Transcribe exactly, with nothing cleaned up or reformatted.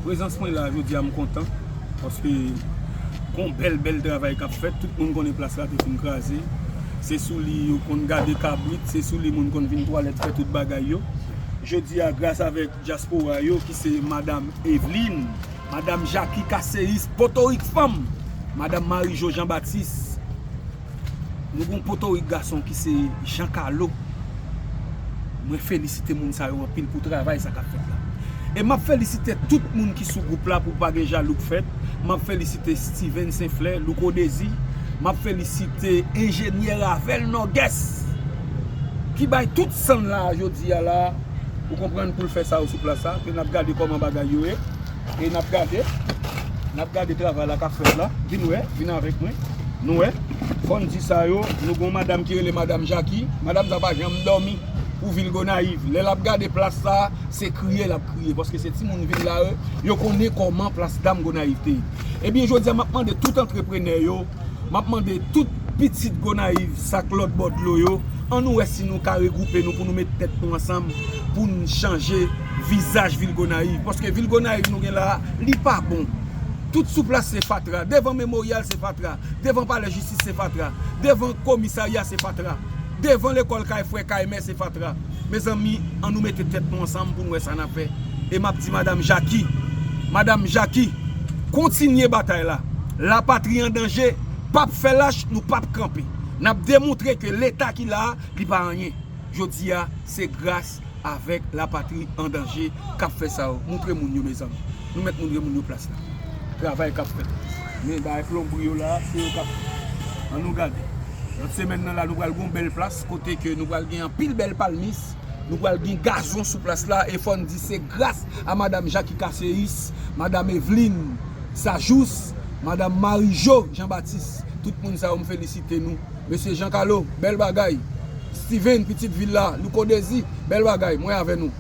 Prezans mwen la jodi a, m kontan, paske gon bèl, bèl travay k ap fèt. Tout moun konnen plas la te fin kraze. Se sou li yo konn gade kabrit, se sou li moun konn vin twalèt, fè tout bagay yo. Jodi a, gras avèk dyaspora yo, ki se Madanm Eveline, Madanm Jackie Casséus, Potorik Fanm, Madanm Marie Jo Jean Baptiste, nou gon Potorik gason ki se Jean Carlo. Mwen felisite moun sa yo anpil pou travay sa k ap fèt la. E m ap felisite tout moun ki sou gwoup la pou pa gen jalou k fèt. M ap felisite Steven Senflè, Louko Dezi. M ap felisite enjenyè Ravel Nògès ki bay tout san l la jodi a la. Ou konprann, pou l fè sa yo sou plas la. Ke n ap gade kòman bagay yo ye. E n ap gade, n ap gade travay la k ap fèt la. Vin wè, vin avèk mwen. Nou wè, fò n di sa yo, nou gon madanm ki rele Madanm Jackie. Madanm sa pa janm dòmi pou vil Gonayiv. Lè l ap gade plas sa, se kriye l ap kriye. Paske se timoun vil la yo, yo konnen kòman plas dam Gonayiv te ye. Ebyen, jodi a, m ap mande tout antreprenè yo, m ap mande tout pitit Gonayiv, sa k lòt bò dlo yo, ann nou wè si nou ka regwoupe nou pou nou met tèt nou ansanm, pou n chanje vizaj vil Gonayiv. Paske vil Gonayiv nou gen la, li pa bon. Tout sou plas se fatra. Devan Memoryal se fatra. Devan Palè Jistis se fatra. Devan komisarya se fatra. Devan lekòl kay frè kay mè se fatra. Mezanmi, ann nou mete tèt nou ansanm pou n wè sa n ap fè. E m ap di Madanm Jackie, Madanm Jackie, kontinye batay la. Lapatri an danje, p ap fè lach, nou p ap kanpe. N ap demontre ke Leta ki la a, li pa anyen. Jodi a, se gras avèk Lapatri an danje k ap fè sa yo. Montre moun yo, mezanmi. Nou mèt montre moun yo plas la. Travay k ap fèt. Men bagay plonbri yo la, se yo k ap. Ann nou gade. Lòt semèn nan la, nou pral gon bèl plas, kote ke nou pral gen anpil bèl palmis, nou pral gen gazon sou plas la, e fò n di se gras a Madanm Jackie Casséus, Madanm Eveline Sajous, Madanm Marie Jo Jean Baptiste. Tout moun sa yo, m felisite nou. Mesye Jean Carlo, bèl bagay. Steven, pitit vil la, Louko Dezi, bèl bagay. Mwen avè nou.